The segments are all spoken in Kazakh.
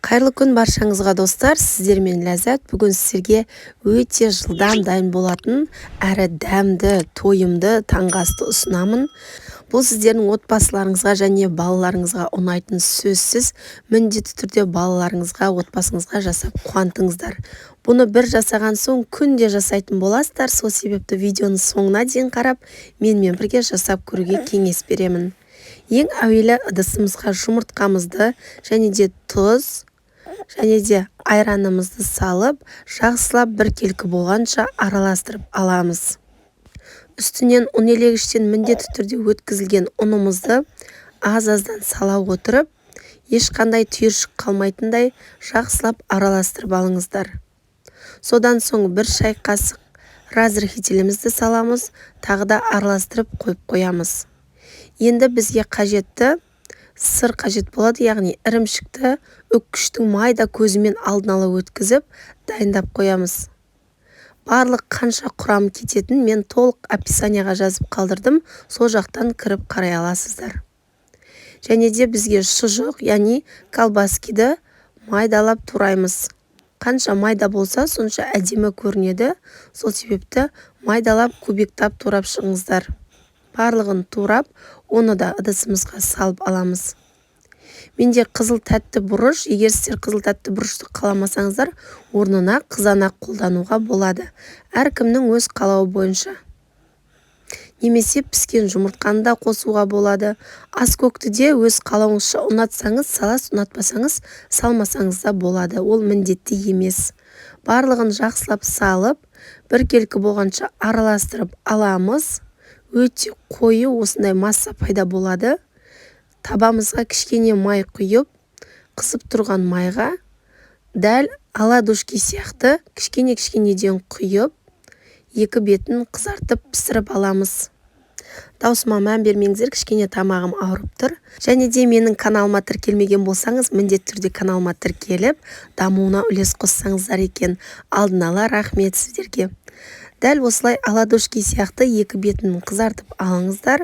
Қайырлы күн баршаңызға, достар! Сіздермен Ләззат. Бүгін сіздерге өте жылдам дайын болатын әрі дәмді, тойымды таңғы асты ұсынамын. Бұл сіздердің отбасыларыңызға және балаларыңызға ұнайтын сөзсіз. Міндетті түрде балаларыңызға, отбасыңызға жасап қуантыңыздар. Бұны бір жасаған соң күнде жасайтын боласыздар. Сол себепті видеоны соңына дейін қарап, менімен бірге жасап көруге кеңес беремін. Ең әуелі ыдысымызға жұмыртқамызды және де тұз және де айранымызды салып, жақсылап біркелкі болғанша араластырып аламыз. Үстінен ұн елегіштен міндетті түрде өткізілген ұнымызды аз-аздан сала отырып, ешқандай түйіршік қалмайтындай жақсылап араластырып алыңыздар. Содан соң 1 шай қасық разрыхителімізді саламыз, тағы да араластырып қойып қоямыз. Енді бізге қажетті сыр қажет болады, яғни ірімшікті үккіштің майда көзімен алдын ала өткізіп, дайындап қоямыз. Барлық қанша құрам кететін мен толық описанияға жазып қалдырдым, сол жақтан кіріп қарай аласыздар. Және де бізге шұжық, яғни колбаскиді майдалап тураймыз. Қанша майда болса, сонша әдемі көрінеді. Сол себепті майдалап, кубиктап турап шығыңыздар. Барлығын турап, оны да ыдысымызға салып аламыз. Менде қызыл тәтті бұрыш. Егер сіздер қызыл тәтті бұрышты қаламасаңыздар, орнына қызанақ қолдануға болады. Әркімнің өз қалауы бойынша. Немесе піскен жұмыртқаны да қосуға болады. Аскөкті де өз қалауыңызша, ұнатсаңыз саласыз, ұнатпасаңыз салмасаңыз да болады. Ол міндетті емес. Барлығын жақсылап салып, біркелкі болғанша араластырып аламыз. Өте қою осындай масса пайда болады. Табамызға кішкене май құйып, қызып тұрған майға дәл оладушки сияқты кішкене-кішкенеден құйып, екі бетін қызартып пісіріп аламыз. Даусыма мән бермеңіздер, кішкене тамағым ауырып тұр. Және де менің каналыма тіркелмеген болсаңыз, міндетті түрде каналыма тіркеліп, дамуына үлес қоссаңыздар екен. Алдын ала рахмет сіздерге. Дәл осылай оладушки сияқты екі бетін қызартып алыңыздар.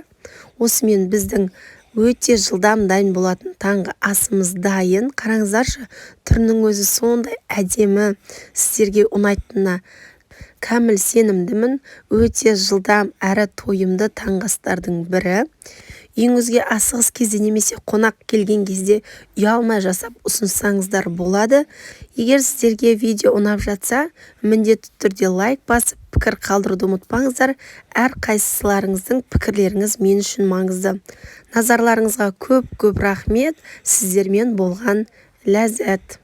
Осымен біздің өте жылдам дайын болатын таңғы асымыз дайын. Қараңыздаршы, түрінің өзі сондай әдемі, сіздерге ұнайтынына кәміл сенімдімін. Өте жылдам әрі тойымды таңғы астардың бірі. Үйіңізге асығыс кезде немесе қонақ келген кезде ұялмай жасап ұсынсаңыздар болады. Егер сіздерге видео ұнап жатса, міндетті түрде лайк басып, пікір қалдыруды ұмытпаңыздар. Әр қайсыларыңыздың пікірлеріңіз мен үшін маңызды. Назарларыңызға көп-көп рахмет. Сіздермен болған Ләззат.